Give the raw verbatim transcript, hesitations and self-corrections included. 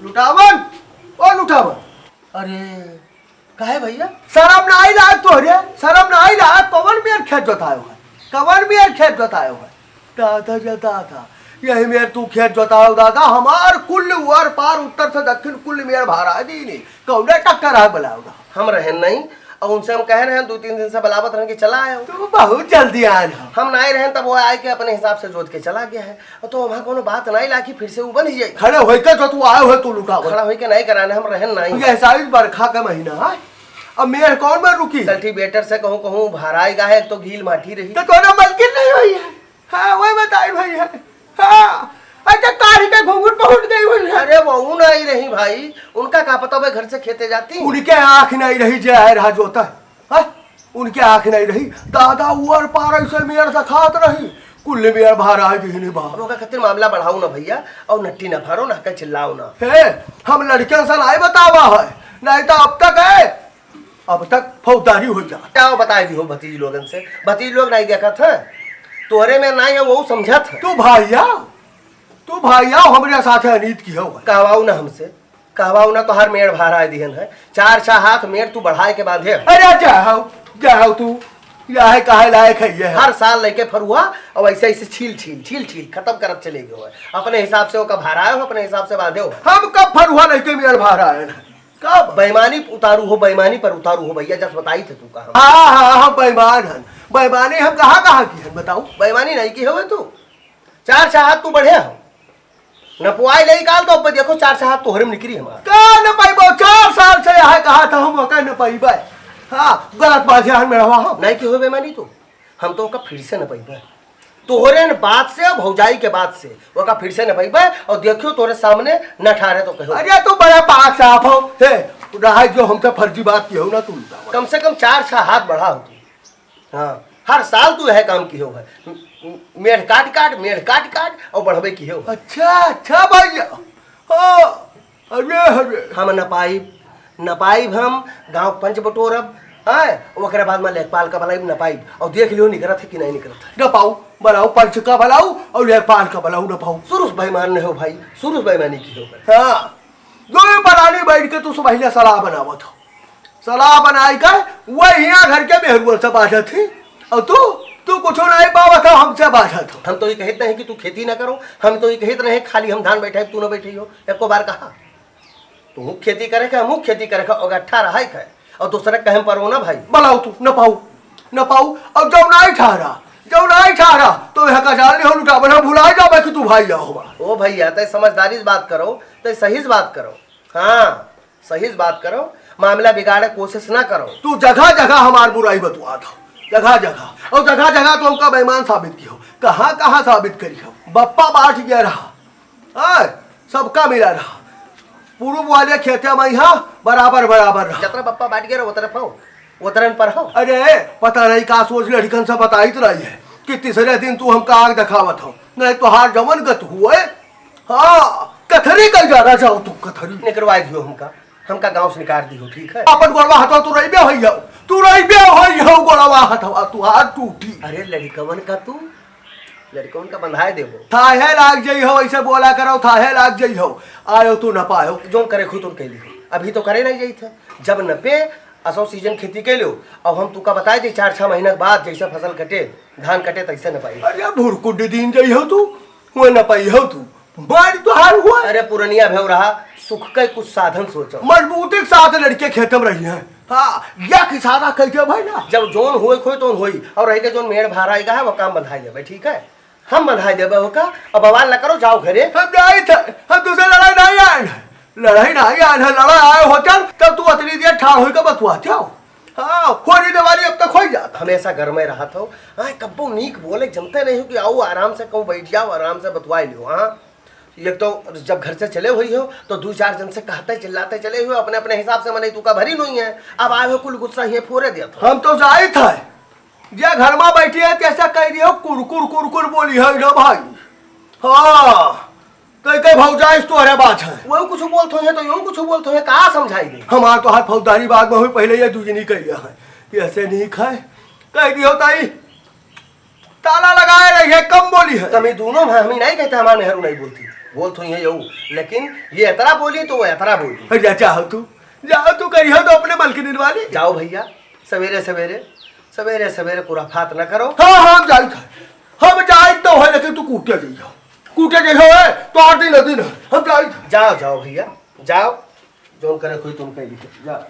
लुटावन, ओ लुटावन। अरे, काहे भइया? सरम नाहीं लाग तोहरे, सरम नाहीं लाग, कवन मेर खेत जोतायो है, कवन मेर खेत जोतायो है? दादा रे दादा, यही मेर तू खेत जोतायो दादा, हमार कुल उर पार उत्तर से दक्षिण कुल मेर भाराय दीनी, कौने ट्रैक्टर है बुलायो ना? हम रहेन नहीं, और उनसे हम कहे रहेन, दो तीन दिन से बुलावत रहेन कि चला आयो। तू बहुत जल्दी आयल हो। हम नाहीं रहेन, तब वो आए के अपने हिसाब से जोत के चला गया है। तो वहाँ कोनो बात नाहीं लागी, फिर से उ बन ही जाई। खड़े होइके जो तू आयो है, तू लुटावन। खड़ा होइके नाहीं कराने, हम रहेन नाहीं। ये साइज बरखा का महीना है, अब मेर कौन में रुकी? कल्टीवेटर से कहूँ, कहूँ भराएगा है, एक तो गील माटी रही। तो कोनो मलकिन नहीं हुई है। हाँ, वही बताई भाई है। हाँ, अच्छा, कारी के घुंघट पहुँच गई हुई है। अरे, वो नाहीं रही भाई, उनका का पता, वो घर से खेते जाती। उनके आँख नाहीं रही, जे आए रहा जोता। हाँ? उनके आँख नाहीं रही, दादा उर पार ऐसे मेर देखात रही, कुल मेर भाराय दीनी बा। अब ओका खातिर मामला बढ़ाओ ना भइया, और नट्टी ना फारो ना, कहीं चिल्लाओ ना। हे, हम लड़के से नाहीं बतावा है, नाहीं तो अब तक है, अब तक फौजदारी हो जा। क्या बताए दी हो भतीज लोगन से, भतीज लोग नाहीं देखत है, तोहरे में नाहीं है, वो समझत है। तू भइया, तू भइया हमरे साथ अनीत किहो है। कहवाओ ना हमसे, कहवाओ ना, तोहार मेड़ भाराय दिहन है। चार छह हाथ मेड़ तू बढ़ाए के बांधे। अरे जाओ, जाओ तू, यह काहे लायक है ये? हर साल लेके फरुआ और ऐसे ऐसे छील छील छील छील खत्म करत चले गयो है। अपने हिसाब से ओका भाराए हो, अपने हिसाब से बांधे हो। हम कब फरुआ लेके मेड़ भाराए हैं? कब? बेईमानी उतारू हो, बेईमानी पर उतारू हो भइया, जस बताई थे तू कहाँ। हाँ, हाँ, हम बेईमान हन। बेईमानी हम कहाँ, कहाँ की हन, बताओ? बेईमानी नाहीं की हो तू। चार छह हाथ तू बढ़े हो। नपवाई ले काल तो अब देखो, चार छह हाथ तोहरे में निकरी हमार। का नपइबो? चार साल से यह कहा था हम, ओका नपइबे। हाँ, गलत बात है, हन में रहा हम। नाहीं की हो बेईमानी तू, हम तो ओका फिर से नपइबे। तोहरे न बात से और भौजाई के बात से ओका फिर से नपइबे, और देखियो तोरे सामने न ठारे तो कहो। अरे तू बड़ा पाक साफ हो, हे, रहा जो हमसे फर्जी बात की हो ना तू। कम से कम चार छह हाथ बढ़ा हो तू। हाँ, हर साल तू यह काम किहो है। म-, म-, मेड़ काट काट, मेड़ काट काट और बढ़बे किहो है। अच्छा, अच्छा भइया। हाँ, अरे, अरे। हम नपाइब, नपाइब हम, गाँव पंच बटोरब, हाँ, ओकरे बाद में लेखपाल का बुलाइब, नपाइब। और देख लियो निकरत है कि नाहीं निकरत है। नपाऊ, बुलाऊ, पंच का बुलाऊ और लेखपाल का बुलाऊ, नपाऊ। शुरू से बेईमान नहीं हो भाई, शुरू से बेईमानी किहो है। हाँ, दोनों परानी बैठ के तू सब पहले सलाह बनावत हो। सलाह बनाई के वही हियाँ घर के मेहरुअन से बाझत ही। और तू, तू कुछो नाहीं पावत हो, हमसे बाझत हो। हम तो ये कहित नहीं कि तू खेती ना करो, हम तो ये कहित नहीं खाली हम धान बैठाई, तू ना बैठी हो। एको बार कहा, तू खेती करे के, हमहू खेती करे के, और अठारह है के, और दूसरे कहे परो ना भाई। बुलाओ तू, नपाऊ, नपाऊ, और जब नाहीं ठहरा, जब नाहीं ठहरा, तो यहाँ का जान लिहो लुटा बना भुला जाबे कि तू भाई जाओ हमारा। ओ भइया, तय समझदारी से बात करो, तय सही से बात करो। हाँ, सही से बात करो, मामला बिगाड़े कोशिश ना करो। तू जगह जगह हमार बुराई बतुआत हो, जगह जगह, और जगह जगह तो हमका बेईमान साबित किहो। कहाँ कहाँ साबित करिहो? बप्पा बाँट गया रहा, आय, सबका मिला रहा। पूरब वाले खेते में यहाँ बराबर बराबर रहा। जतरा बप्पा बाँट गया रहा, उतरे पाओ, उतरन पर हो। अरे, पता नहीं का सोच लड़कन से बताइत रही है कि तीसरे दिन तू हमका आग दिखावत हो, नहीं तोहार जवन गत हुए। हाँ, कथरी का इजारा जाओ तू, कथरी। निकरवाए दियो हमका, हमका गाँव से निकाल दियो, ठीक है? अपन गोड़वा हथवा तू रहिबे होई हो, तू रहिबे होई हो, गोड़वा हथवा तू हाथ टूटी। अरे लड़कवन का तू, लड़कवन का बंधाए देबो। थाहे लाग जई हो, ऐसे बोला करो, थाहे लाग जई हो। आयो तू न पायो। जोन करे खुद तुम कैली हो, अभी तो करे नहीं जाई थे। जब न पे असो सीजन खेती के लो, अब हम तुका बताए दे, चार छह महीना के बाद जैसे फसल कटे, धान कटे, तैसे न पाई। अरे भुरकुंड दिन जई हो तू, वो न पाई हो तू। बड़ तोहार हुआ। अरे पुरनिया भेव रहा, सुख के कुछ साधन सोचो। मजबूती के साथ लड़के खेत में रही हैं। हाँ, या किसाना कह दे भाई ना। जब जोन होए खोए तोन होई, और रह के जोन मेड़ भारा आएगा है, वो काम बंधाई देबे, ठीक है? हम बंधाई देबे ओका, अब बवाल न करो, जाओ घरे। हम नहीं थे, हम तुझसे लड़ाई नहीं आए हैं। लड़ाई नहीं आए हैं, लड़ाई आए होते तब तू अतनी देर ठाड़ होई के बतुआते हो। हाँ, होरी देवारी अब तक होई जात। हमेशा घर में रहत हो, हाँ, कब्बो नीक बोले, जनते नहीं हो कि आओ आराम से कहूँ बैठ जाओ, आराम से बतुआई लियो, हाँ। एक तो जब घर से चले हुई हो, तो दू चार जन से कहते चिल्लाते चले हुए, अपने अपने हिसाब से मने तू का भरी नहीं है। अब आए हो कुल गुस्सा ही फोरे दिया था। हम तो जाइत है, जे घर में बैठी है, कैसे कह रही हो, कुरकुर कुरकुर बोली है ना भाई। हाँ, कई कई भौजाइश तोहरे बात है। वो कुछ बोलत हो है तो यूं कुछ बोलत हो है, का समझाई दे? हमार तोहार फौजदारी बात में हुई, पहले ये दूजनी कह लिया है। कैसे नहीं खाए? कह दियो ताई, ताला लगाए रही है, कम बोली है। तमी दोनों में हम ही नहीं कहते, हमार मेहरू नहीं बोलती। बोलत हुई है यहू, लेकिन ये एतरा बोली तो वो एतरा बोली। अरे जा, जाओ तू, जाओ तू, करियो तो अपने मलकिन वाली। जाओ भइया, सवेरे सवेरे, सवेरे सवेरे खुराफात न करो। हाँ, हाँ, हम जाइत है, हम जाइत तो है, लेकिन तू कूटे जइहो, कूटे जइहो, है, तोहार दिन है, दिन है, हम जाइत है। जाओ, जाओ भइया, जाओ, जौन करे कोई तुम कह दीजिए, जाओ।